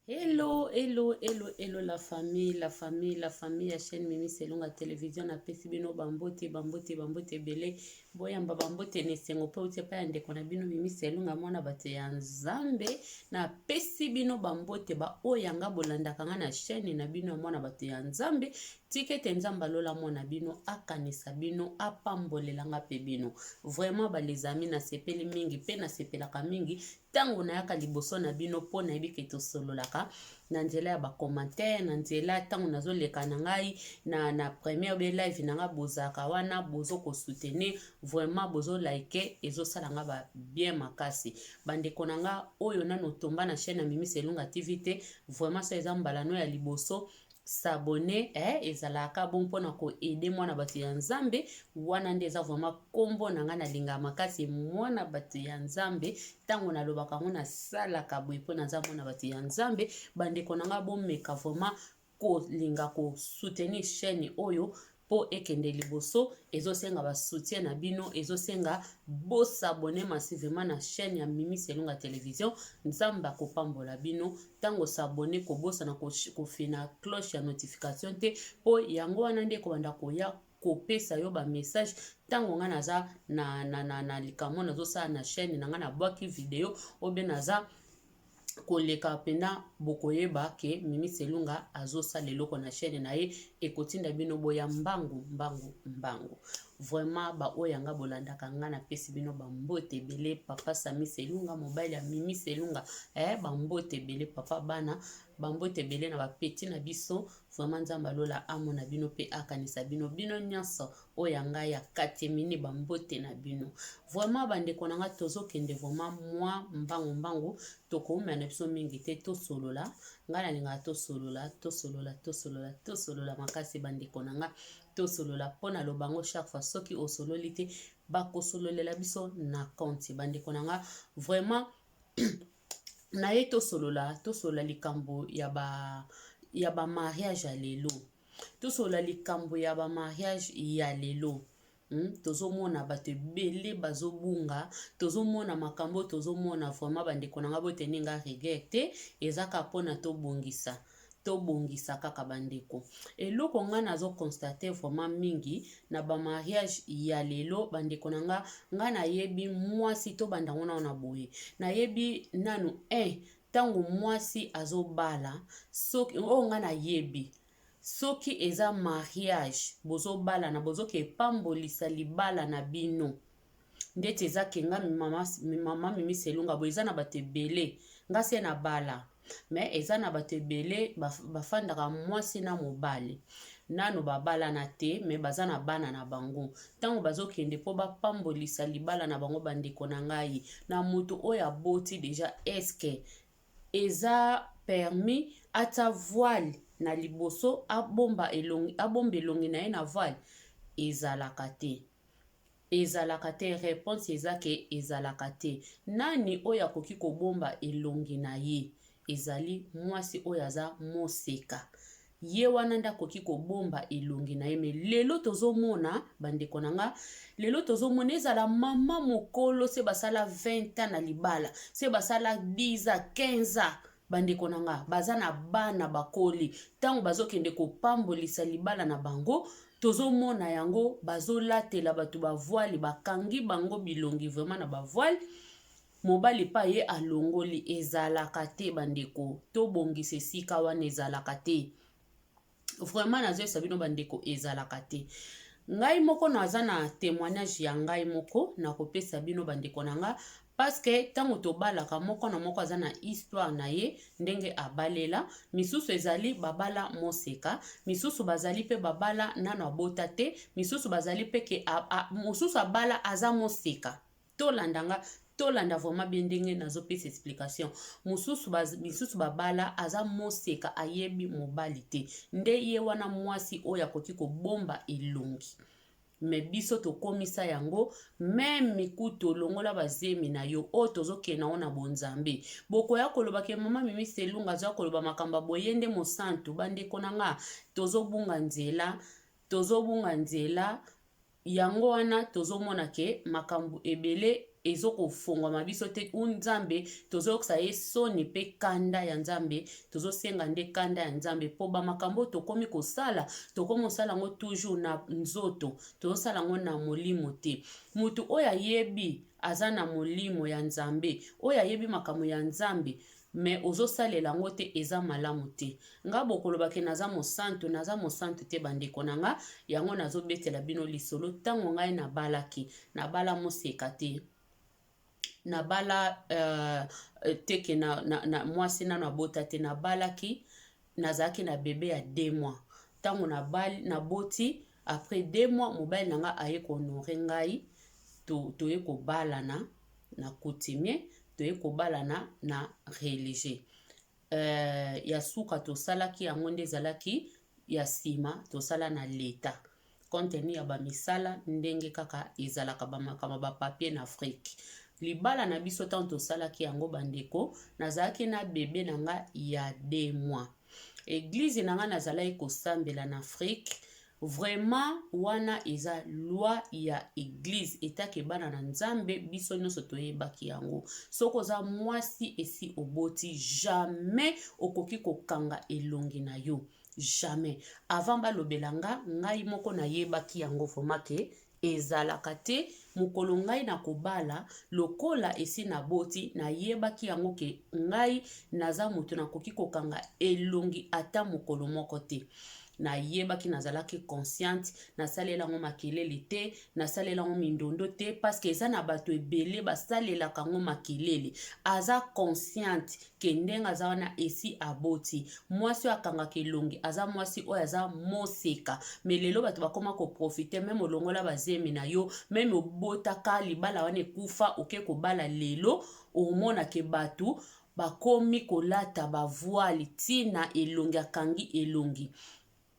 Hello, hello, hello, hello la famille, la famille, la famille ya chaîne Mimi Selunga Télévision napesi bino bambote, bambote, bambote ebele. Boyamba bambote na esengo mpe uti epai ya ndeko na bino Mimi Selunga mwana bato ya Nzambe. Napesi bino bambote ba oyo yanga bolandaka nga na chaîne na bino ya mwana bato ya Nzambe. Tika ete Nzambe alola mwana bino, akanisa bino, apambolela nga mpe bino. Vraiment ba les amis nasepeli mingi mpe nasepelaka mingi ntango nayaka liboso na bino mpo nayebi ke tosololaka na nzela ya bacommentaire na nzela ntango nazoleka na ngai na, na première be live na ngai bozalaka wana bozo kosoutenir vraiment bozolike ezosala ngai ba bien makasi bandeko na ngai oyo nano tomba na chaîne ya Mimi Selunga TV te vraiment so eza mbala no ya liboso s'abonner eh, ezalaka bon mpona koaide mwana bato ya Nzambe. Wana nde eza vraiment nkombo na ngai, nalingaka makasi mwana bato ya Nzambe. Ntango nalobaka yango nasalaka boye mpo naza mwana bato ya Nzambe. Bandeko na ngai, bomeka vraiment kolinga kosoutenir chaîne oyo mpo ekende liboso. Ezosenga basoutien na bino, ezosenga bos'abonner massivement na chaîne ya Mimi Selunga Télévision. Nzambe akopambola bino. Ntango s'abonner, kobosana kofina cloche ya notification te, mpo yango wana nde ekobanda koya kopesa yo bamessage ntango ngai naza na likambo nazosala na chaîne na ngai, nabwaki video oyo be naza koleka mpena, bokoyeba ke Mimi Selunga azosala eloko na chaîne na ye. Ekotinda bino boya mbangu mbangu mbangu. Vraiment baoyo yanga bolandaka nga, napesi bino bambote ebele. Papa Sami Selunga, mobali ya Mimi Selunga, bambote ebele. Papa bana, bambote ebele na bapeti na biso. Vraiment Nzambe alola amona bino mpe akanisa bino, bino nyonso oyo ya ngai ya katemini, bambote na bino. Vraiment bandeko na ngai, tozokende vraiment mwa mbangu mbangu, tokoumela na biso mingi te. Tosolola, ngai nalingaka tosolola, tosolola, tosolola, tosolola makasi. Bandeko na ngai, tosolola mpo naloba yango chaque fois, soki osololi te, bakosololela biso na compte. Bandeko na nga, vraiment naye tosolola, tosolola likambo ya bamariage ya lelo, tosolola likambo ya bamariage ya lelo. Tozomona bato ebele bazobunga, tozomona makambo tozomona. Vraiment bandeko na nga, boteni nga rigueur te, eza kaka mpona tobongisa, tobongisa kaka. Bandeko, eloko ngai nazoconstater vraiment mingi na bamariage ya lelo, bandeko na nga, ngai nayebi mwasi, tobanda ngo nano na boye, nayebi nanu 1 ntango mwasi azobala, soki oyo ngai nayebi, soki eza mariage, bozobalana, bozoka epambolisa libala na bino ndeti eza ke nga mama Mimi Selunga boye, eza na bato ebele, nga se na bala, me eza na bato ebele bafandaka mwasi na mobali, nano babalana te, me baza na bana na bango. Ntango bazokende mpo bapambolisa libala na bango, bandeko na ngai, na moto oyo aboti déjà, est-ce eza permis atia voile na liboso, abomba elongi, abomba elongi na ye na voile? Ezalaka te, ezalaka te. Réponse eza ke ezalaka te. Nani oyo akoki kobomba elongi na ye? Ezali mwasi oyo aza moseka, ye wana nde akoki kobomba elongi na ye. Me lelo tozomona, bandeko na nga, lelo tozomona ezala mama mokolo, se basala 20 ans na libala, se basala 10 ans, 15 ans, bandeko na nga, baza na bana bakoli, ntango bazokende kopambolisa libala na bango, tozomona yango bazolatela bato bavoile, bakangi bango bilongi vraiment na bavoile. Mobali mpe ye alongoli. Ezalaka te, bandeko, tobongisa esika wana, ezalaka te. Vraiment nazoyesa bino bandeko, ezalaka te. Ngai moko naza na témoignage ya ngai moko nakopesa bino, bandeko na nga, parce que ntango tobalaka, moko na moko aza na histoire na ye ndenge abalela. Misusu ezali babala moseka, misusu bazali mpe babala nano abota te, misusu bazali mpe ke mosusu abala aza moseka. Tolanda nga, tolanda vraiment bien ndenge nazopesa explication. Mosusu, misusu babala aza moseka, ayebi mobali te, nde ye wana mwasi oyo akoki kobomba elongi. Me biso tokomisa yango même kutu olongola bazemi na yo oyo tozokende yango na bonzambe. Bokoya koloba ke mama Mimi Selunga azoya koloba makambo boye nde mosantu. Bandeko na nga, tozobunga nzela, tozobunga nzela. Yango wana tozomona ke makambo ebele. Ezokofongwama biso te u Nzambe, tozoyokisa ye soni mpe kanda ya Nzambe. Tozosenga nde kanda ya Nzambe mpo bamakambo oyo tokomi kosala, tokomi kosala yango toujours na nzoto, tozosala yango na molimo te. Moto oyo ayebi aza na molimo ya Nzambe, oyo ayebi makambo ya Nzambe, me ozosalela yango te, eza malamu te. Nga bokoloba ke naza mosantu, naza mosantu te, bandeko na nga. Yango nazobetela bino lisolo. Ntango ngai nabalaki, nabala moseka te, nabala teke na mwasi nano abota te. Nabalaki, nazalaki na bebe ya 2 mois. Ntango nabali, naboti, après 2 mois mobali na nga aye kohonorer ngai, toye kobalana na coutumier, toye kobalana na religieux. Ya suka tosalaki yango nde ezalaki ya nsima tosala na leta, compte tenu ya bamisala ndenge kaka ezalaka, bamakambo bapapier na Afrique. Libala na biso, ntango tosalaki yango, bandeko, nazalaki na bebe na nga ya 2 mois. Église na nga nazalaki kosambela na Afrique, vraiment wana eza loi ya église etake bana na Nzambe, biso nyonso toyebaki yango. Soki oza mwasi esi oboti, jamais okoki kokanga elongi na yo, jamais. Avant balobela nga, ngai moko nayebaki yango vraiment ke ezalaka te. Mokolo ngai na kobala, lokola esi naboti, nayebaki yango ke ngai naza moto nakoki kokanga elongi ata mokolo moko te. Nayebaki, nazalaki consciente. Nasalela yango makelele te, nasalela yango mindondo te, parce que eza na bato ebele basalelaka yango makelele. Aza consciente ke ndenge aza wana, esi aboti, mwasi oyo akangaka elongi aza mwasi oyo aza moseka. Me lelo bato bakóma koprofiter. Même olongola bazemi na yo, même obotaka, libala wana ekufa, oke kobala lelo, omonake bato bakomi kolata bavoile ntina elongi, akangi elongi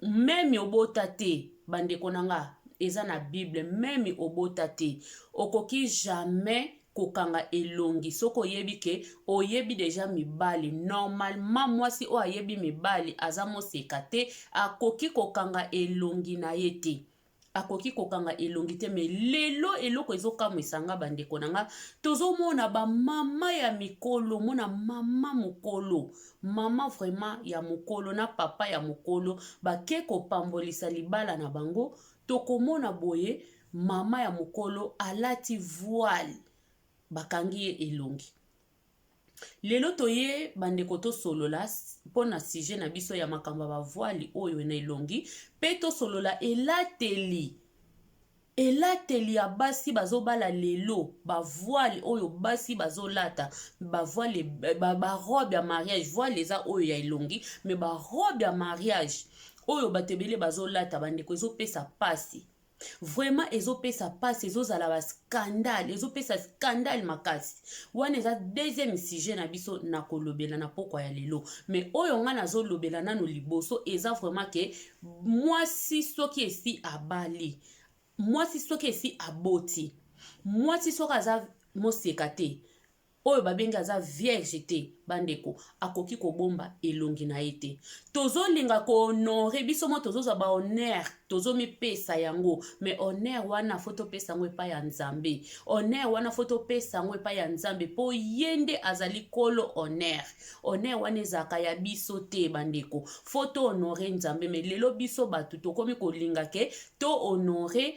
même obota te. Bandeko na nga, eza na Bible, même obota te, okoki jamais kokanga elongi soki oyebi ke oyebi déjà mibali. Normalement mwasi oyo ayebi mibali aza moseka te, akoki kokanga elongi na ye te, akoki kokanga elongi te. Me lelo eloko ezokamwisa nga, bandeko na nga, tozomona bamama ya mikolo, mona mama mokolo, mama vraiment ya mokolo na papa ya mokolo, bake kopambolisa libala na bango. Tokomona boye, mama ya mokolo alati voile, bakangi ye elongi. Lelo toye, bandeko, tosolola mpona sujet na biso ya makambo ya bavoile oyo na elongi, mpe tosolola elateli ya basi bazobala lelo, bavoile oyo basi bazolata, bavoile, barobe ya mariage. Voile eza oyo ya elongi, me barobe ya mariage oyo bato ebele bazolata, bandeko, ezopesa mpasi vraiment, ezopesa mpasi, ezozala bascandale, ezopesa scandale makasi. Wana eza deuxième sujet na biso na kolobela na pokwa ya lelo. Mais oyo ngai nazolobela nano liboso eza vraiment ke mwasi soki esi abali, mwasi soki esi aboti, mwasi soki aza moseka te, oyo babengi aza vierge te, bandeko, akoki kobomba elongi na ye te. Tozolinga kohonorer biso mo, tozozwa bahonneur, tozomipesa yango, mais honneur wana faut topesa yango epai ya Nzambe. Honneur wana faut topesa yango epai ya Nzambe, mpo ye nde azali kolo honneur. Honneur wana ezalaka ya biso te, bandeko, faut tohonorer Nzambe. Mais lelo biso bato tokomi kolinga ke tohonorer,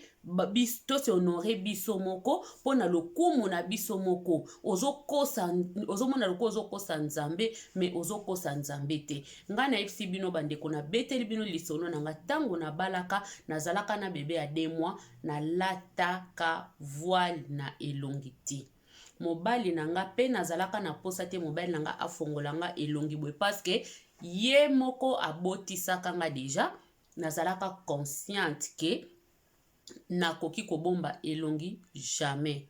tose honorer biso moko mpo na lokumu na biso moko. Ozokosa, ozomona lokola ozokosa Nzambe, me ozokosa Nzambe te. Ngai nayebisi bino, bandeko, nabeteli bino lisolo na ngai. Ntango nabalaka, nazalaka na bebe ya 2 mois, nalataka voile na elongi te. Mobali na nga mpe, nazalaka na posa te mobali na nga afongola nga elongi boye, parce que ye moko abotisaka nga déjà. Nazalaka consciente ke nakoki kobomba elongi jamais.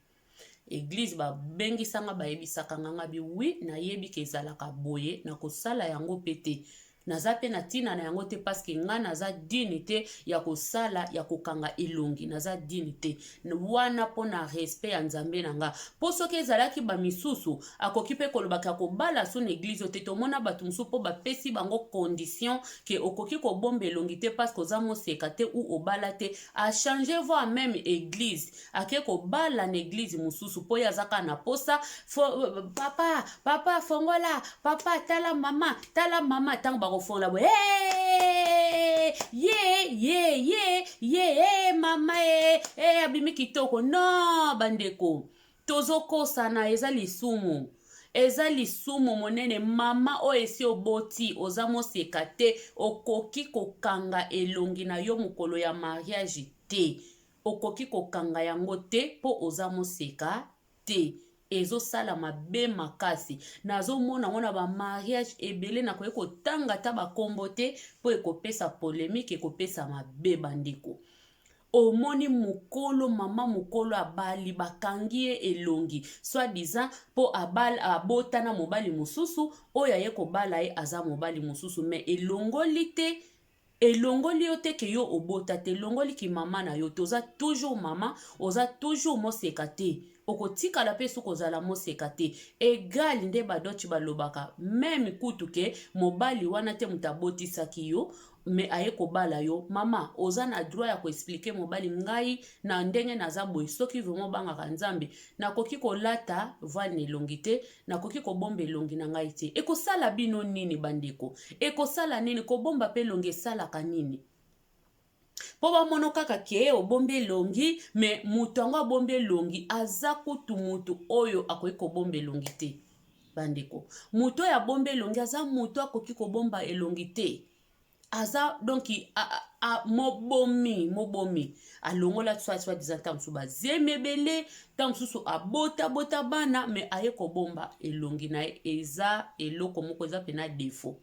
Église babengisanga, bayebisaka nga, nga bi oui, nayebi ke ezalaka boye, nakosala yango mpe te. Naza mpe na ntina na yango te, parce que ngai naza digne te ya kosala ya kokanga elongi. Naza digne te wana mpo na respect ya Nzambe na nga. Mpo soki ezalaki bamisusu, akoki mpe kolobaka kobala so na église te. Tomona bato mosusu mpo bapesi bango condition ke okoki kobomba elongi te parce que oza moseka te ou obala te, achanger voire même église, ake kobala na église mosusu mpo ye aza kaka na posa. Papa, papa, fongola, papa, tala mama, tala mama. Ntango bakofongola boye, hey, ye ye ye ye ye mama e e abimi kitoko. Non, bandeko, tozokosana. Eza lisumu, eza lisumu monene. Mama oyo esi oboti, oza moseka te, okoki kokanga elongi na yo mokolo ya mariage te. Okoki kokanga yango te mpo oza moseka te. Ezosala mabe makasi. Nazomona yango na bamariage ebele. Nakoki kotanga ata bakombo te mpo ekopesa polémique, ekopesa mabe. Bandeko, omoni mokolo, mama mokolo abali, bakangi ye elongi, soi-disant mpo abota na mobali mosusu. Oyo aye kobala ye aza mobali mosusu, mais elongoli te, elongoli yo te ke yo obota te, elongoliki mama na yo te. Oza toujours mama, oza toujours moseka te, okotikala mpe soki ozala moseka te. Egal nde badoti balobaka, même kutu ke mobali wana te moto abotisaki yo, mais aye kobala yo, mama, oza na droit ya koexpliquer mobali: ngai na ndenge naza boye, soki vraiment obangaka Nzambe, nakoki kolata voile na elongi te, nakoki kobomba elongi na ngai te. Ekosala bino nini, bandeko? Ekosala nini kobomba mpe elongi? Esalaka nini mpo bamona kaka ke obombi elongi? Mais moto yango abombi elongi aza kutu motu oyo akoki kobomba elongi te. Bandeko, moto oyo abombi elongi aza moto akoki kobomba elongi te. Aza donc mobomi, mobomi. Alongola soi-disant ntango mosusu bazemi ebele, ntango mosusu abotabota bana, mais aye kobomba elongi na ye. Eza eloko moko eza mpenza défaut.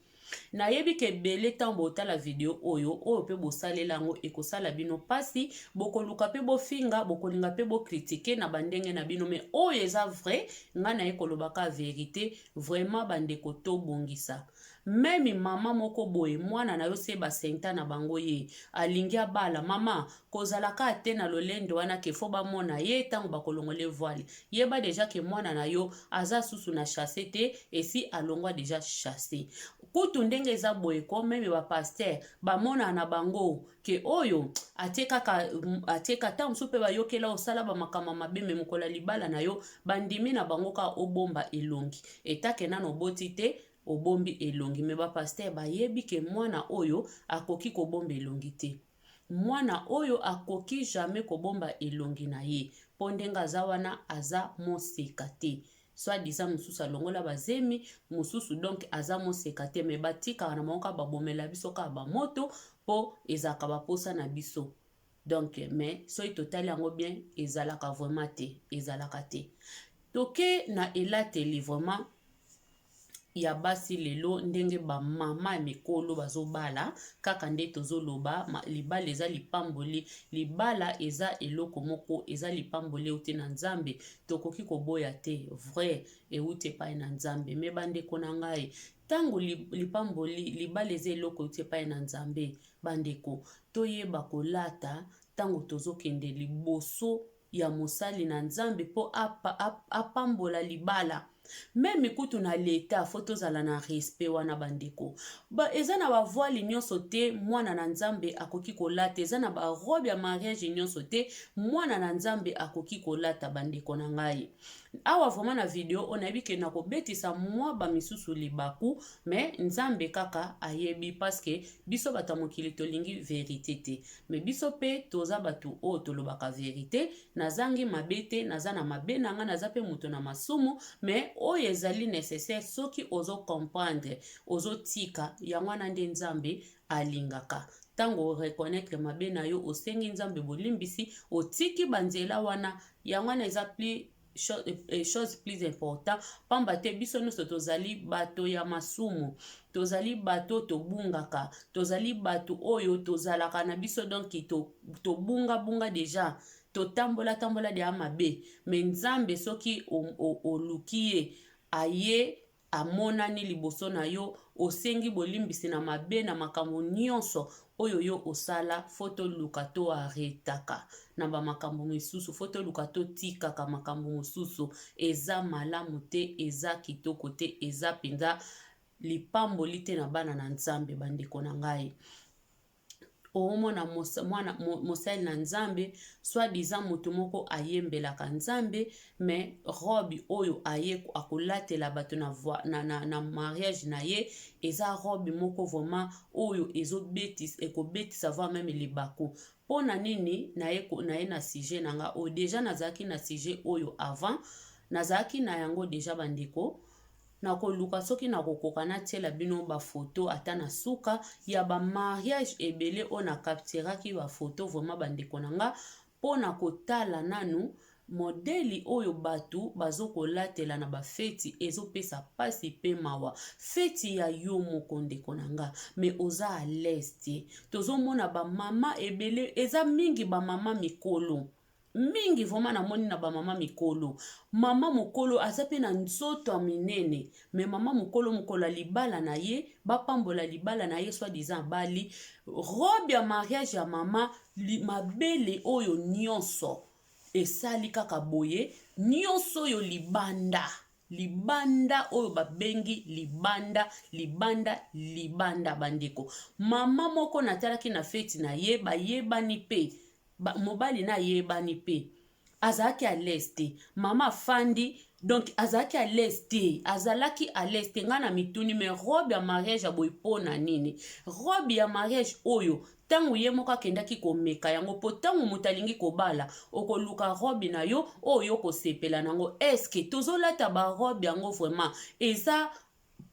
Nayebi ke ebele, ntango botala video oyo, oyo mpe bosalela yango, ekosala bino mpasi. Bokoluka mpe bofinga, bokolinga mpe bocritiquer na bandenge na bino, mais oyo eza vrai. Ngai naye kolobaka vérité. Vraiment, bandeko, tobongisa. Même mama moko boye, mwana na yo se basenta na bango, ye alingi abala, mama, kozalaka te na lolendo wana ke faut bamona ye ntango bakolongola voile. Yeba déjà ke mwana na yo aza susu na chasse te, esi alongwa déjà chasse. Kutu ndenge eza boye ko, même bapasteur bamonana na bango ke oyo atie kaka, atie kaka. Ntango mosusu mpe bayokela osala bamakambo mabe, mais mokolo ya libala na yo, bandimi na bango kaka obomba elongi. Etake nano oboti te, obombi elongi, mais bapasteur bayebi ke mwana oyo akoki kobomba elongi te. Mwana oyo akoki jamais kobomba elongi na ye mpo ndenge aza wana, aza moseka te. Soi-disant mosusu alongola bazemi mosusu, donc aza moseka te. Mais batikaka na bango kaka, babomela biso kaka bamoto mpo ezalaka baposa na biso. Donc, mais soki totali yango bien, ezalaka vraiment te, ezalaka te. Toke na elateli vraiment ya basi lelo, ndenge bamama ya mikolo bazobala. Kaka nde tozoloba, libala eza lipamboli. Libala eza eloko moko, eza lipamboli euti na Nzambe. Tokoki koboya te, vrai, euti epai na Nzambe. Mais bandeko na ngai, ntango lipamboli, libala eza eloko euti epai na Nzambe, bandeko, toyeba kolata ntango tozokende liboso ya mosali na Nzambe mpo apambola libala. Même kutu na leta, faut tozala na respect wana. Bandeko, eza na bavoile nyonso te mwana na Nzambe akoki kolata. Eza na barobe ya mariage nyonso te mwana na Nzambe akoki kolata. Bandeko na ngai, awa vraiment na video oyo, nayebi ke nakobetisa mwa bamisusu libaku, mais Nzambe kaka ayebi, parce que biso bato ya mokili tolingi vérité te. Mais biso mpe toza bato oyo tolobaka vérité. Nazangi mabe te, naza na mabe na ngai, naza mpe moto na masumu, mais oyo ezali nécessaire, soki ozocomprendre, ozotika yango wana nde Nzambe alingaka. Ntango oreconnaître mabe na yo, osengi Nzambe bolimbisi, otiki banzela wana, yango wana eza plus chose plus important. Pamba te biso nyonso tozali bato ya masumu, tozali bato tobungaka, tozali bato oyo tozalaka na biso, donc tobungabunga déjà, totambola tambola deya mabe. Mais Nzambe, soki oluki ye, aye. Amonani liboso na yo, osengi bolimbisi na mabe na makambo nyonso oyo yo osala. Faut toluka to arretaka na bamakambo misusu, faut toluka totikaka makambo mosusu. Eza malamu te, eza kitoko te, eza mpenza lipamboli te na bana na Nzambe. Bandeko na ngai, omona mwana mosali na Nzambe, soit disant moto moko ayembelaka Nzambe, mais robe oyo aye akolatela bato na mariage na ye eza robe moko vraiment oyo ezobetisa, ekobetisa voire même libaku. Mpo na nini naye na sujet na nga oyo? Déjà nazalaki na sujet oyo avant, nazalaki na yango déjà. Bandeko, nakoluka soki nakokoka natiela bino bafoto ata na suka ya bamariage ebele oyo nakapturaki bafoto. Vraiment, bandeko na nga, mpona kotala nanu modèle oyo bato bazokolatela na bafeti, ezopesa mpasi mpe mawa. Feti ya yo moko, ndeko na nga, mais oza à l'aise te. Tozomona bamama ebele, eza mingi bamama mikolo mingi. Vraiment, namoni na bamama mikolo, mama mokolo aza mpe na nzoto ya minene, mais mama mokolo, mokolo ya libala na ye, bapambola libala na ye, soit disant abali, robe ya mariage ya mama, mabele oyo nyonso esali kaka boye, nyonso oyo libanda, libanda oyo babengi libanda, libanda, libanda. Bandeko, mama moko natalaki na feti na ye, bayebani mpe mobali na ayebani mpe, azalaki à l'aise te. Mama afandi, donc azalaki à l'aise te, azalaki à l'aise te. Ngai na mituni, mais robe ya mariage ya boye, mpo na nini robe ya mariage oyo? Ntango ye moko akendaki komeka yango, mpo ntango moto alingi kobala, okoluka robe na yo oyo okosepela nango. Est-ce tozolata barobe yango vraiment eza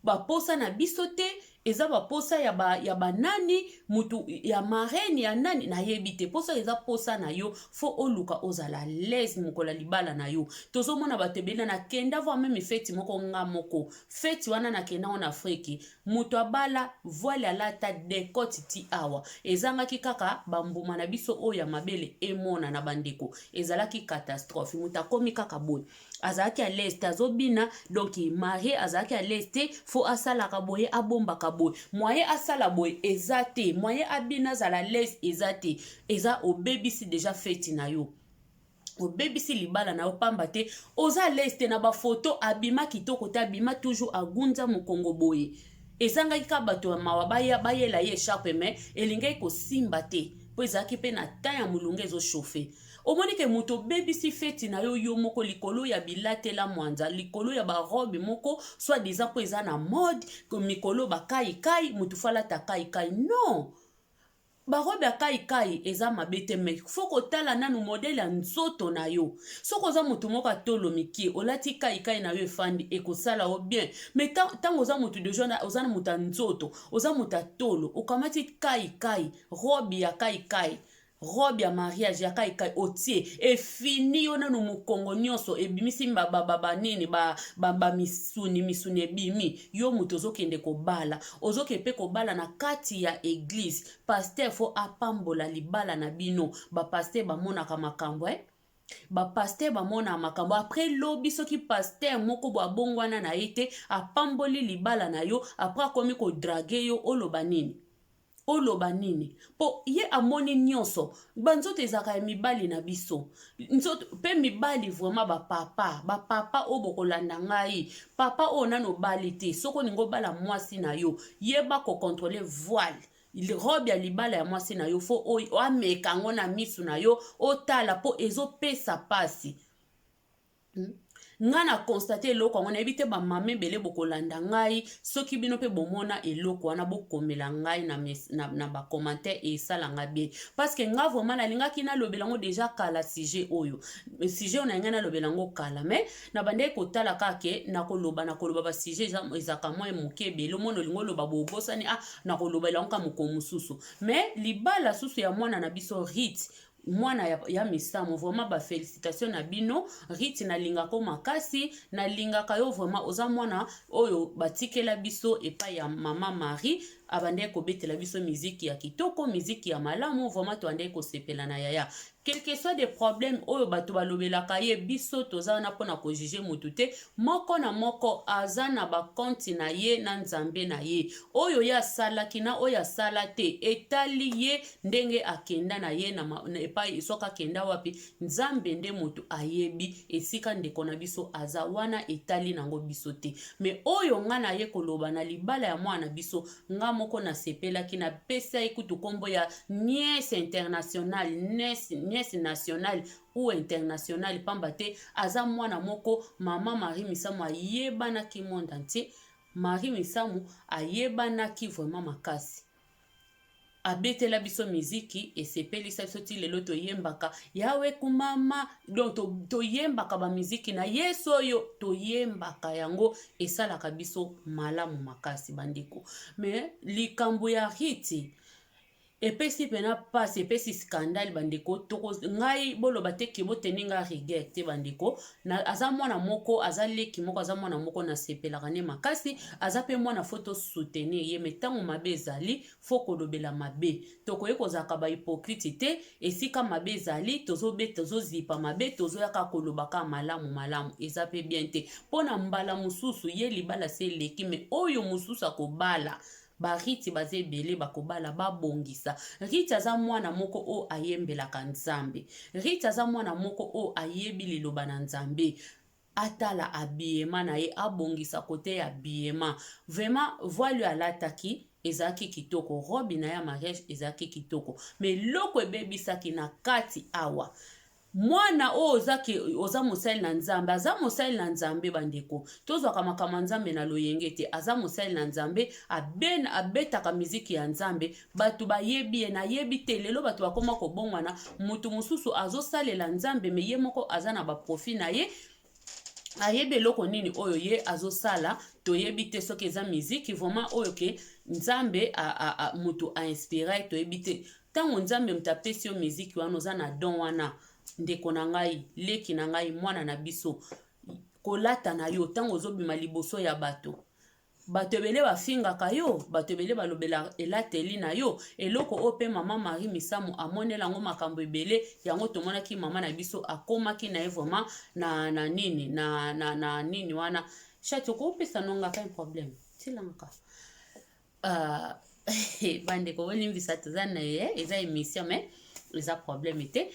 baposa na biso te? Eza baposa ya banani, mutu ya marraine ya nani, nayebi te. Posa eza posa na yo, faut oluka ozala à l'aise mokolo ya libala na yo. Tozomona bato ebele. Nakenda voire même feti moko, nga moko, feti wana nakenda ngo na Afrique. Moto abala, voile alata décolleté ti awa, ezangaki kaka bambuma na biso oyo ya mabele emonana. Bandeko, ezalaki catastrophe. Moto akomi kaka boye, azalaki à l'aise te, azobina. Donc mariée azalaki à l'aise te, faut asalaka boye, abombaka boye, moyen asala boye eza te, moyen abina azala à l'aise eza te. Eza obebisi déjà feti na yo, obebisi libala na yo, pamba te oza à l'aise te. Na bafoto abima kitoko te, abima toujours agunza mokongo boye. Ezangaki kaka bato ya mawa bayela ye écharpe, mais elingaki kosimba te, mpo ezalaki mpe na temps ya molunge, ezochauffe. Omoni ke moto obebisi feti na yo, yo moko, likolo ya bilatela mwanza, likolo ya barobe moko soit disant mpo eza na mode mikolo bakaikai, motu faut alata kaikai. Non, barobe ya kaikai eza mabe te, mais faut kotala nanu modèle ya nzoto na yo. Soki oza motu moko atolo mike, olati kaikai na yo efandi, ekosala yo bien. Mais ntango oza motu déjà, oza na moto ya nzoto, oza moto ya tolo, okamati kaikai, robe ya kaikai, robe ya mariage ya kaikai, otie, efini yo nanu mokongo nyonso, ebimisi banini, bamisuni, misuni ebimi. Yo moto ozokende kobala, ozokende mpe kobala na kati ya église, pasteur faut apambola libala na bino. Bapasteur bamonaka makambo, eh? Bapasteur bamona makambo. Après lobi, soki pasteur moko bo abongwana na ye te, apamboli libala na yo, après akomi kodraguer yo, oloba nini? Oloba nini? Mpo ye amoni nyonso. Banzoto ezalaka ya mibali na biso, nzoto mpe mibali. Vraiment, bapapa, bapapa oyo bokolanda ngai, papa oyo nano obali te, soki olingi obala mwasi na yo, yeba kocontrôler voile, robe ya libala ya mwasi na yo. Faut ameka yango na misu na yo, otala, mpo ezopesa mpasi. Ngai na constater eloko yango, nayebi te. Bamama ebele bokolanda ngai, soki bino mpe bomona eloko wana, bokomela ngai na bacommentaire, esalanga bien, parce que nga vraiment nalingaki nalobela yango déjà kala, sujet oyo. Sujet oyo nalingai nalobela yango kala, mais na bandaki kotala kaka ke nakoloba basujet ezalaka mwa moke ebele. Omona, olingi oloba, bobosani, ah, nakolobela yango ka mokolo mosusu. Mais libala susu ya mwana na biso Rit, mwana ya Misamu, vraiment bafélicitation na bino. Rit, nalingaka makasi, nalingaka yo vraiment. Oza mwana oyo batikela biso epai ya mama Marie. Abandaki kobetela biso miziki ya kitoko, miziki ya malamu. Vraiment, toandaki kosepela na yaya. Quelque soit des problèmes oyo bato balobelaka ye, biso toza wana mpona kojuger motu te. Moko na moko aza na bacompte na ye na Nzambe na ye. Oyo ye asalaki na oyo asala te, etali ye ndenge akenda na ye na epai. Soki akenda wapi, Nzambe nde moto ayebi esika ndeko na biso aza wana, etali nango biso te. Mais oyo nga na ye koloba na libala ya mwana na biso, nga moko nasepelaki, napesa ye kutu nkombo ya nièce internationale, nièce nationale ou internationale, pamba te aza mwana moko. Mama Marie Misamu ayebanaki monde entier. Marie Misamu ayebanaki vraiment makasi. Abetela biso miziki, esepelisa biso ti lelo. Toyembaka "Yawe kumama", donc toyembaka bamiziki na Yesu oyo toyembaka, yango esalaka biso malamu makasi, bandeko. Mais likambo ya Riti epesi mpena mpasi, epesi scandale, bandeko. Ngai boloba te ke boteni nga rigueur te, bandeko. Aza mwana moko, aza leki moko, aza mwana moko nasepelaka ne makasi. Aza mpe mwana, faut tosoutenir ye. Mais ntango mabe ezali, faut kolobela mabe. Tokoki kozalaka bahypocrite te. Esika mabe ezali, tozozipa mabe, tozoyaka kolobaka malamu. Malamu eza mpe bien te, mpo na mbala mosusu ye libala se eleki, mais oyo mosusu akobala, bariti baza ebele, bakobala, babongisa. Riti aza mwana moko oyo ayembelaka Nzambe. Riti aza mwana moko oyo ayebi liloba na Nzambe. Atala habillement na ye, abongisa côté ya habillement. Vraiment, voile oyo alataki ezalaki kitoko, robe na ye ya mariage ezalaki kitoko, mais eloko ebebisaki na kati awa, mwana oyo ozaki, oza mosali na Nzambe, aza mosali na Nzambe. Bandeko, tozwaka makambo ya Nzambe na loyenge te. Aza mosali na Nzambe, abetaka miziki ya Nzambe, bato bayebi ye. Nayebi te, lelo bato bakóma kobongwana. Moto mosusu azosalela Nzambe, mais ye moko aza na baprofit na ye. Ayebi eloko nini oyo ye azosala, toyebi te. Soki eza miziki vraiment oyo ke Nzambe moto ainspire, toyebi te. Ntango Nzambe moto apesi yo miziki wana, oza na don wana. Ndeko na ngai, leki na ngai, mwana na biso, kolata na yo ntango ozobima liboso ya bato, bato ebele bafingaka yo, bato ebele balobela elateli na yo. Eloko oyo mpe mama Marie Misamu amonela yango makambo ebele. Yango tomonaki mama na biso akomaki na ye vraiment na nini na nini wana. Shati okopesa nongaka un problème tilangaka. Bandeko, bolimbisa, toza na ye, eza émission, mais eza problème te.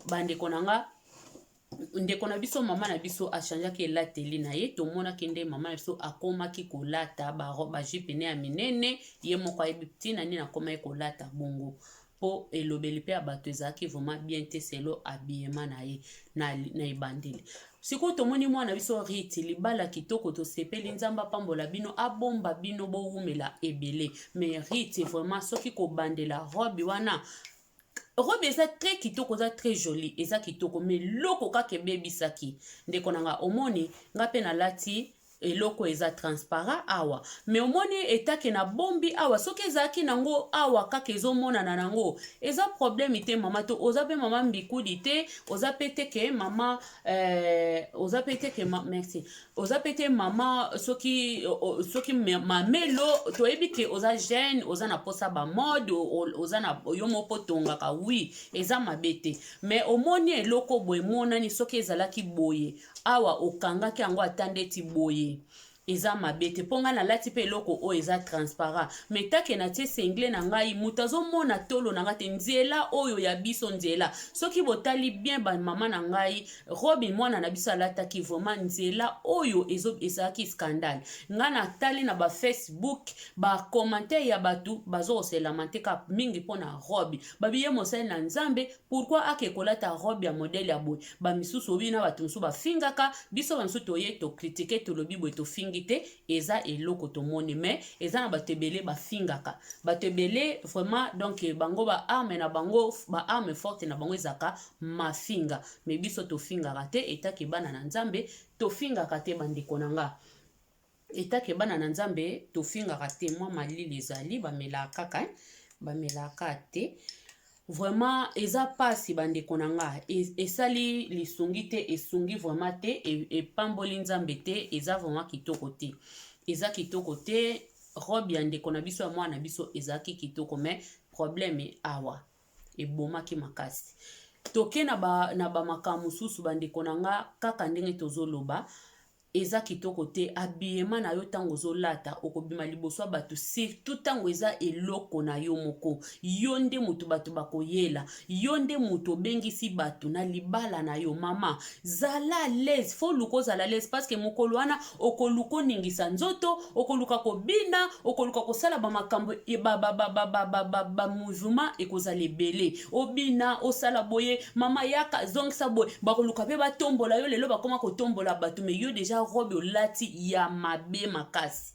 Bandeko na nga, ndeko na biso, mama na biso achangeaki elateli na ye. Tomonaki nde mama na biso akomaki kolata bajupe ne ya minene. Ye moko ayebi ntina nini akomaki kolata bongo, mpo elobeli mpe ya bato ezalaki vraiment bien te selon habillement na ye na ebandeli. Sikoyo tomoni mwana biso Riti, libala kitoko, tosepeli. Nzambe apambola bino, abomba bino, bowumela ebele. Mais Riti, vraiment, soki kobandela robe wana, robe eza très kitoko, eza très joli, eza kitoko, mais eloko kaka ebebisaki, ndeko na nga, omoni nga mpe nalati eloko eza transparent awa, mais omoni etake na bombi awa. Soki ezalaki nango awa kaka ezomonana nango, eza problème te. Mama to oza mpe mama mbikudi te, oza mpe te ke mama oza mpe te ke merci, oza mpe te mama soki mamelo. Toyebi ke oza jeune, oza na posa bamode, oza na yo moko tongaka. Oui, eza mabe te, mais omoni eloko boye emonani. Soki ezalaki boye awa, okangaki yango ata ndeti boye, eza mabe te, mpo ngai nalati mpe eloko oyo eza transparent, mais take natie singlet na ngai, moto azomona tolo na ngai te. Nzela oyo ya biso nzela, soki botali bien, bamama na ngai, robe mwana na biso alataki, vraiment nzela oyo ezalaki scandale. Ngai natali na bafacebook, bacommentaire ya bato bazokoselama te kaka mingi mpo na robe. Babi ye mosali na Nzambe, pourquoi ake kolata robe ya modèle ya boye? Bamisusu obi na bato mosusu bafingaka biso, bamisusu toye tocritiquer, tolobi boye, tofingi te, eza eloko tomoni. Mais eza na bato ebele bafingaka, bato ebele vraiment. Donc bango baarme na bango, baarme forte na bango ezalaka mafinga. Mais biso tofingaka te. Etake bana na Nzambe, tofingaka te. Bandeko na nga, etake bana na Nzambe, tofingaka te. Mwa malili ezali, bamelaka kaka, bamelaka te. Vraiment eza mpasi, bandeko na nga. Esali lisungi te, esungi vraiment te, epamboli Nzambe te. Eza vraiment kitoko te, eza kitoko te. Robe ya ndeko na biso, ya mwana na biso, ezalaki kitoko, mais problème awa ebomaki makasi. Toke na bamakambo mosusu, bandeko na nga. Kaka ndenge tozoloba, eza kitoko te habillement na yo. Ntango ozolata, okobima liboso ya bato, surtout ntango eza eloko na yo moko, yo nde moto bato bakoyela, yo nde moto obengisi bato na libala na yo. Mama, zala à l'aise. Faut luka ozala à l'aise, parce que mokolo wana okoluka oningisa nzoto, okoluka kobina, okoluka kosala bamakambo, bamouvement ekozala ebele, obina, osala boye, mama yaka, zongisa boye, bakoluka mpe batombola yo. Lelo bakoma kotombola bato, mais yo déjà robe olati ya mabe makasi.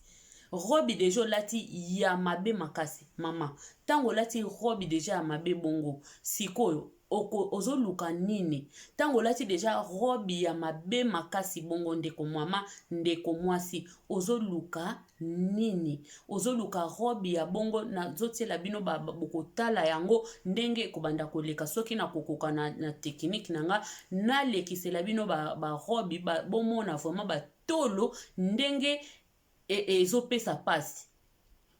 Robe déjà olati ya mabe makasi. Mama, ntango olati robe déjà ya mabe bongo, sikoyo ozoluka nini? Ntango olati déjà robe ya mabe makasi bongo, ndeko mama, ndeko mwasi, ozoluka nini? Ozoluka robe ya bongo? Nazotiela bino, bokotala yango ndenge ekobanda koleka. Soki nakokoka na technique na nga, nalekisela bino barobe ba, bomona vraiment batolo ndenge ezopesa mpasi.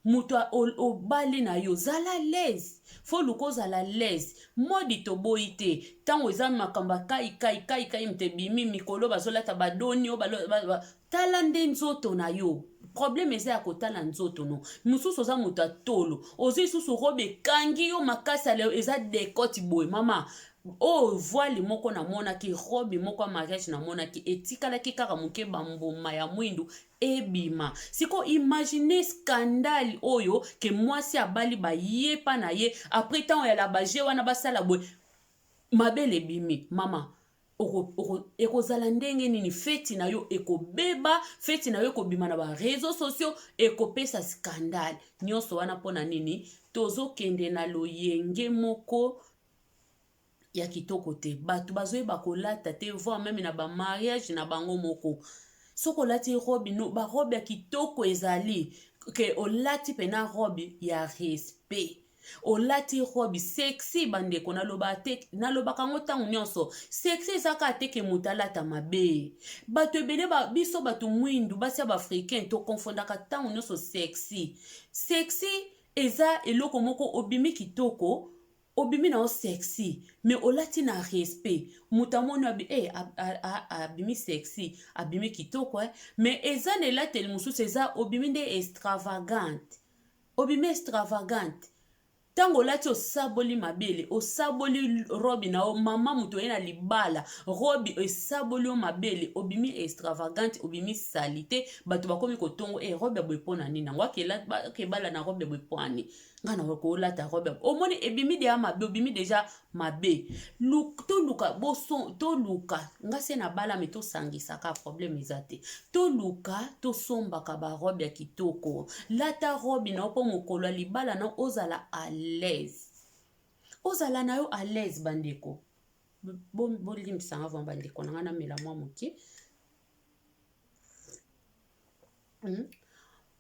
Moto obali na yo, zala à l'aise. Faut luka ozala à l'aise. Mode toboyi te. Ntango eza makambo ya kai kai kai kai, moto ebimi mikolo, bazolata badoni oyo. Tala nde nzoto na yo. Problème eza ya kotala nzoto no. Mosusu oza moto ya tolo, ozwi lisusu robe ekangi yo makasi, ale eza décolleté boye. Mama, oyo voile moko namonaki, robe moko ya mariage namonaki, etikalaki kaka moke, bambuma ya mwindu ebima. Siko imagine scandale oyo ke mwasi abali, bayepa na ye, après ntango ya labaje wana, basala boye, mabele ebimi. Mama, ekozala ndenge nini? Feti na yo ekobeba, feti na yo ekobima na baréseaux sociaux, ekopesa scandale. Nyonso wana mpona nini? Tozokende na loyenge moko ya kitoko te. Bato bazoyeba kolata te, voire même na bamariage na bango moko. Soki olati robe no, barobe ya kitoko ezali ke olati mpena robe ya respect, olati robe sexy. Bandeko, naloba te, nalobaka yango ntango nyonso, sexy eza kaka te ke moto alata mabe. Bato ebele biso bato mwindu, basi ya baafricain, tokonfondaka ntango nyonso sexy. Sexy eza eloko moko obimi kitoko, obimi na yo sexy, mais olati na respect. Moto amoni abi hey, abimi sexy, abimi kitoko, eh? Mais eza na elateli mosusu, eza obimi nde extravagante. Obimi extravagante ntango olati, osaboli mabele, osaboli robe na yo. Mama, moto oye na libala, robe esaboli yo mabele, obimi extravagante, obimi sali te. Bato bakomi kotongo e robe ya boye mpo na nini? Yango akebala na robe ya boye mpo ani? Ngai na kolata robe, omoni ebimi déjà mabe, obimi déjà mabe. Toluka boso, toluka nga se na bala, mais tosangisaka, problème eza te. Toluka tosombaka barobe ya kitoko. Lata robe na yo mpo mokolo ya libala na ozala à l'aise, ozala na yo à l'aise. Bandeko, bolimbisanga vraiment, bandeko na ngai, namela mwa moke.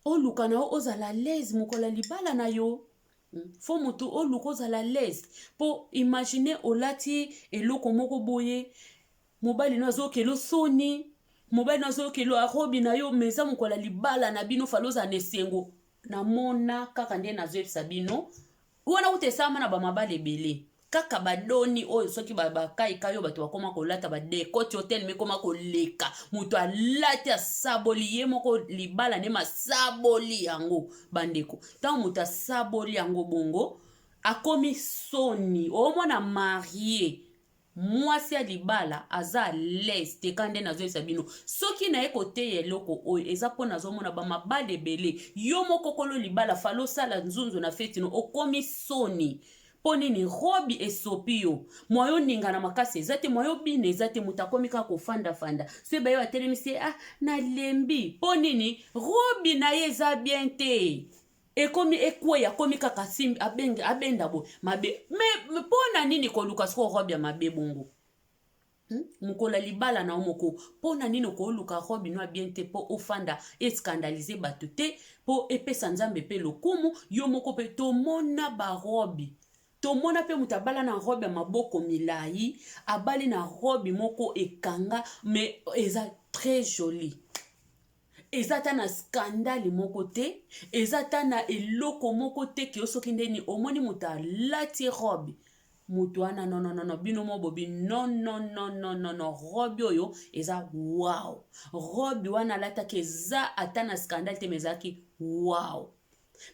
Oluka na yo ozala à l'aise mokolo ya libala na yo. Faut moto oluka ozala à l'aise, mpo imagine olati eloko moko boye, mobali no azokela osoni, mobali no azokela arobi na yo, mais eza mokolo ya libala na bino, fallait ozala na esengo. Namona kaka nde nazoyebisa bino wana, kuta esalama na bamabala ebele. Kaka badoni oyo, soki bakaikai oyo bato bakóma kolata badécolleté, otelema, ekóma koleka, moto alati, asaboli ye moko libala nde masaboli yango. Bandeko, ntango moto asaboli yango bongo, akomi soni. Omona mariée, mwasi ya libala, aza à l'aise te. Ka nde nazoyebisa bino, soki naye koteya eloko oyo, eza mpo nazomona bamabala ebele. Yo moko kolo libala, fallait osala nzunzu na feti no, okomi soni. Mpo nini? Robe esopi yo, mwayo oningana makasi eza te, mwayo obina eza te. Moto akomi kaka kofandafanda. So baye batelemisi ye, ah, nalembi. Mpo nini? Robe na ye eza bien te, ekomi ekweya, akomi kaka simbi, abenda boye mabe. Mais mpo na nini koluka sikoyo robe ya mabe bongo? Mokolo ya libala na yo moko, mpo na nini okoluka robe no ya bien te? Mpo ofanda escandaliser bato te, mpo epesa Nzambe mpe lokumu, yo moko mpe. Tomona barobe, tomona mpe moto abala na robe ya maboko milai, abali na robe moko ekanga, mais eza très joli. Eza ata na scandale moko te, eza ata na eloko moko te ke yo soki ndeni omoni moto alati robe, moto wana nononono, bino mo bobi nononononono, robe oyo eza wow. Robe wana alataki eza ata na scandale te, mais ezalaki wow.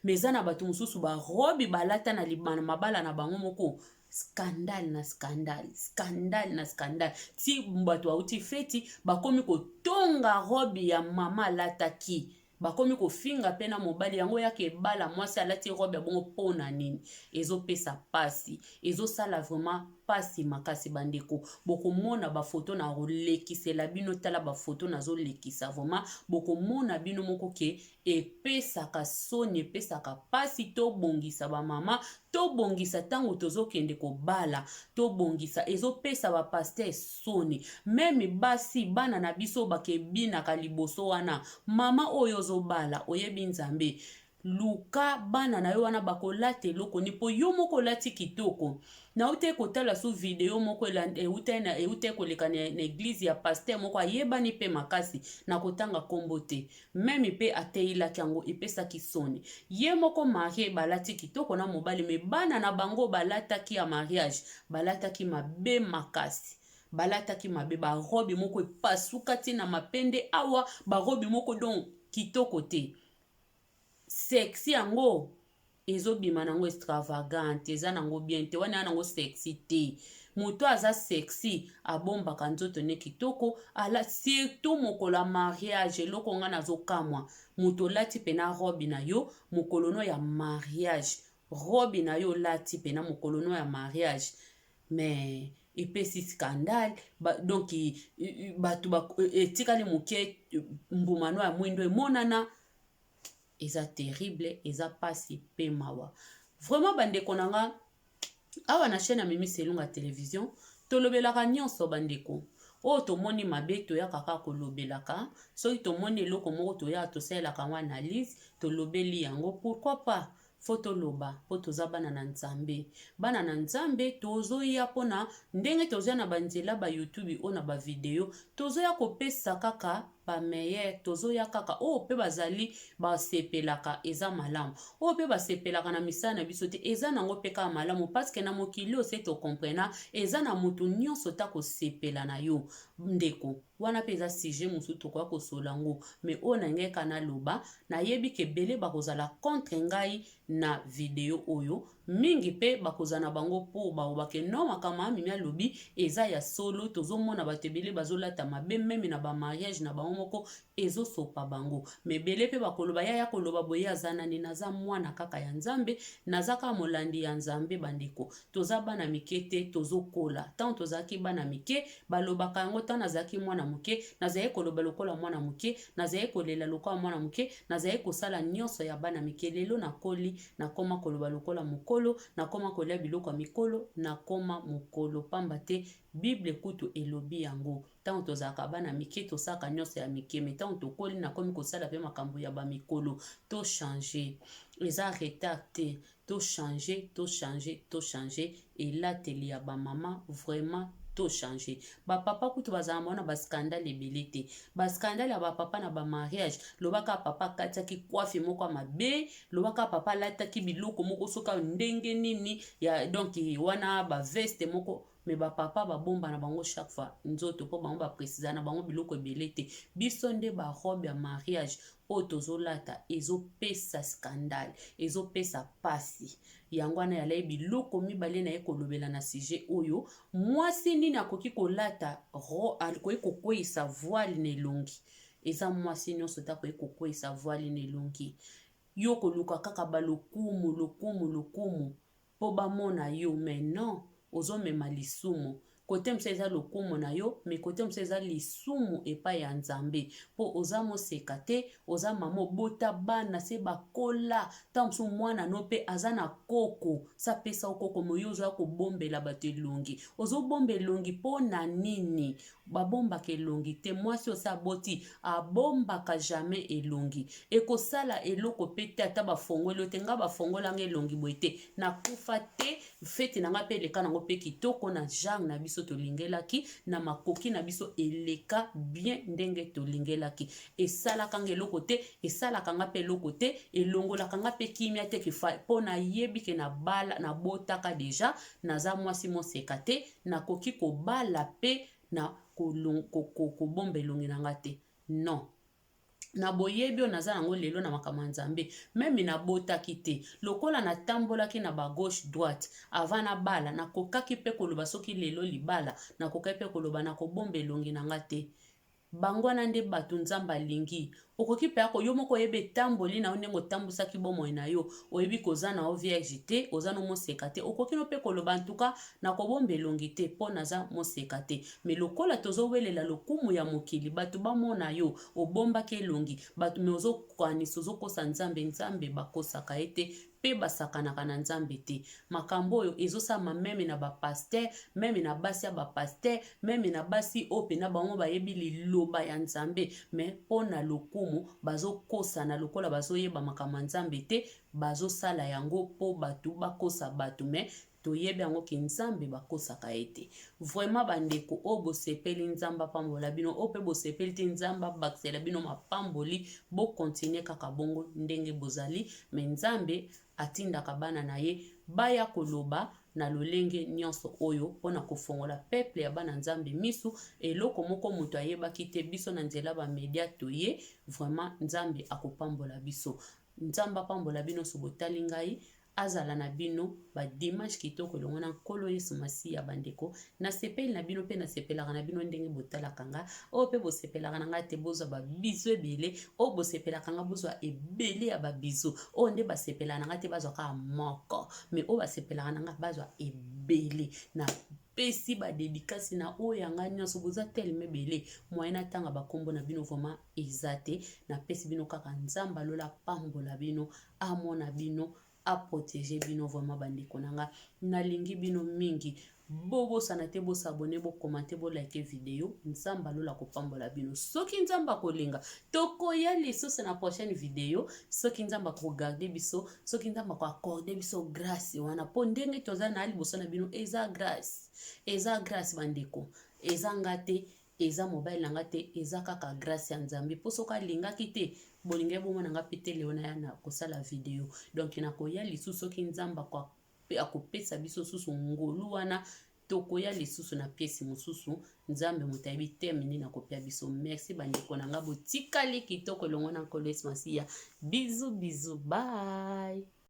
Mais eza na bato mosusu barobe balata na libana mabala na bango moko, scandale na scandale, scandale na scandale, ti bato bauti feti bakomi kotonga robe ya mama alataki, bakomi kofinga mpe na mobali yango yaka ebala mwasi alati robe ya bongo mpo na nini. Ezopesa pasi, ezosala vraiment pasi makasi. Bandeko, bokomona bafoto na kolekisela bino. Tala bafoto nazolekisa, vraiment bokomona bino moko ke epesaka soni, epesaka pasi. Tobongisa bamama, tobongisa ntango tozokende kobala, tobongisa. Ezopesa bapasteur soni, même basi, bana na biso bakebinaka liboso wana. Mama oyo ozobala, oyebi Nzambe, luka bana na yo wana bakolata eloko ni mpo yo moko olati kitoko. Nauti kotala su video moko euti koleka na église ya pasteur moko ayebani mpe makasi, na kotanga nkombo te, même mpe ateyilaki yango, epesaki soni. Ye moko mariée, balati kitoko na mobali, mais bana na bango balataki ya mariage, balataki mabe makasi, balataki mabe. Barobe moko epasuka ntina mapende awa, barobe moko donc kitoko te, sexy yango ezobima nango extravagante, eza nango bien te. Wana ya nango sexy te. Moto aza sexy abombaka nzoto ne kitoko, ala surtout mokolo ya mariage. Eloko nga nazokamwa, moto olati mpena robe na yo mokolo no ya mariage, robe na yo olati mpena mokolo no ya mariage, mais epesi scandale ba, donc bato etikali moke mbuma no ya mwindo emonana. Eza terrible, eza pasi mpe mawa vraiment. Bandeko na nga, awa na chaîne ya Mimi Selunga Télévision, tolobelaka nyonso. Bandeko, oyo tomoni mabe, toyaka kaka kolobelaka. Soki tomoni eloko moko, toyaka tosalelaka yango analyse, tolobeli yango. Pourquoi pas? Faut toloba mpo toza bana na Nzambe. Bana na Nzambe, tozoya mpona ndenge tozoya na banzela baYouTube oyo na bavideo, tozoya kopesa kaka bameilleur, tozoya kaka oyo mpe bazali basepelaka, eza malamu. Oyo mpe basepelaka na misala na biso te, eza nango mpe kaka malamu, parce que na mokili oyo se tocomprena, eza na motu nyonso ta kosepela na yo. Ndeko, wana mpe eza sujet mosusu tokoya kosola yango. Mais oyo na ngai ka naloba, nayebi ke ebele bakozala contre ngai na video oyo, mingi mpe bakozala na bango mpo balobake non, makambo ya Mimi alobi eza ya solo. Tozomona bato ebele bazolata mabe, même na bamariage na bango moko, ezosopa bango. Mais ebele mpe bakoloba ya koloba boye, aza nani? Naza mwana kaka ya Nzambe, naza kaka molandi ya Nzambe. Bandeko, toza bana mike te, tozokola. Ntango tozalaki bana mike, balobaka yango. Ntango nazalaki mwana moke, nazalaki koloba lokola mwana moke, nazalaki kolela lokola mwana moke, nazalaki kosala nyonso ya bana mike. Lelo nakoli, nakoma koloba lokola mokolo, nakoma kolia biloko ya mikolo, nakoma mokolo. Pamba te Bible kutu elobi yango. Ntango tozalaka bana mike, tosalaka nyonso ya mike, mais ntango tokoli, nakomi kosala mpe makambo ya bamikolo. Tochange, eza retard te. Tochange, tochange, tochange elateli ya bamama, vraiment tochange. Bapapa kutu bazala mona bascandale ebele te. Bascandale ya bapapa na bamariage, lobaka papa akatiaki coiffe moko ya mabe, lobaka papa alataki biloko moko soki ndenge nini ya, donc wana baveste moko. Mais bapapa babomba na bango chaque fois nzoto, mpo bango baprécisa na bango biloko ebele te. Biso nde barobe ya mariage oyo tozolata ezopesa scandale, ezopesa pasi. Yango wana yalai biloko mibale na ye kolobela na sujet oyo: mwasi nini akoki kolata, akoki kokweyisa voile na elongi? Eza mwasi nyonso te akoki kokweyisa voile na elongi. Yo koluka kaka balokumu, lokumu, lokumu mpo bamona yo, mais non, ozomema lisumu. Kote mosusu eza lokumu na yo, mais kote mosusu eza lisumu epai ya Nzambe, mpo oza moseka te. Oza mama, obota bana se bakola. Ntango mosusu mwana no mpe aza na koko, sapesa okoko moyo. Ozoya kobombela bato elongi, ozobomba elongi mpo na nini? Babombaka elongi te. Mwasi osi aboti abombaka jamais elongi. Ekosala eloko mpe te, ata bafongoli yo te. Nga bafongolanga elongi boye te, nakufa te. Feti na nga mpe eleka nango mpe kitoko na genre na biso. biso tolingelaki na makoki na biso, eleka bien ndenge tolingelaki. Esalaka nga eloko te, esalaka nga mpe eloko te, elongolaka nga mpe kimia te, mpo nayebi ke nabala, nabotaka deja, naza mwasi moseka te, nakoki kobala mpe na kobomba elongi na nga te. Non, na boyebi oyo naza nango lelo na makambo ya Nzambe, même nabotaki te, lokola natambolaki na bagauche droite avant nabala, nakokaki mpe koloba soki lelo libala, nakokaki mpe koloba nakobomba elongi na nga te. Bango wana nde bato Nzambe alingi. Okoki mpe ako yo moko oyebi etamboli na yo, ndenge otambwisaki bomoi na yo, oyebi koza na yo vierge te, oza no moseka te. Okoki no mpe koloba ntuka nakobomba elongi te mpo naza moseka te. Mais lokola tozowelela lokumu ya mokili, bato bamona yo obombaki elongi bato, mais ozokanisa ozokosa Nzambe. Nzambe bakosaka ye te, mpe basakanaka na Nzambe te. Makambo oyo ezosalama même na bapasteur, même na basi ya bapasteur, même na basi oyo mpena bango bayebi liloba ya Nzambe, mais mpo na lokumu bazokosana lokola bazoyeba makambo ya Nzambe te. Bazosala yango mpo bato bakosa bato, mais toyebi yango ke Nzambe bakosaka ye te. Vraiment, bandeko oyo bosepeli, Nzambe apambola bino. Oyo mpe bosepeli te, Nzambe abakisela bino mapamboli. Bokontinue kaka bongo ndenge bozali. Mais Nzambe atindaka bana na ye baya koloba na lolenge nyonso oyo mpona kofongola peuple ya bana Nzambe misu. Eloko moko moto ayebaki te, biso na nzela bamedia toye. Vraiment, Nzambe akopambola biso. Nzambe apambola bino. So botali ngai, azala na bino badimanche kitoko elongo na Nkolo Yesu Masiya. Bandeko, nasepeli na bino mpe nasepelaka na bino ndenge botalaka nga. Oyo mpe bosepelaka na ngai te, bozwa babisous ebele. Oyo bosepelaka nga, bozwa ebele ya babisous. Oyo nde basepelaka na ngai te, bazwa kaka moko, mais oyo basepelaka na ngai bazwa ebele. Napesi badédicace na oyo ya ngai nyonso. Boza telema ebele, moyen natanga bakombo na bino vraiment eza te. Napesi bino kaka Nzambe alola pambola bino, amona bino, aprotege bino. Vraiment, bandeko na nga, nalingi bino mingi. Bobosana te bos'abonner, bocommenter, bolike video. Nzambe alola kopambola bino. Soki Nzambe akolinga, tokoya lisusu na prochaine video, soki Nzambe akogarde biso, soki Nzambe akoaccorde biso grâce wana, mpo ndenge toza na liboso na bino eza grâce, eza grâce, bandeko. Eza nga te, eza mobali na nga te, eza kaka grâce ya Nzambe, mpo soki alingaki te, bolingi bomona nga mpe te leo na ya na kosala video. Donc nakoya lisusu soki Nzambe akopesa biso susu ngolu wana, tokoya lisusu na pièce mosusu. Nzambe moto ayebi teme nini akopia biso. Merci, bandeko na nga, botikali kitoko elongo na Nkolo Yesu Masiya. Bisous, bisous, bye.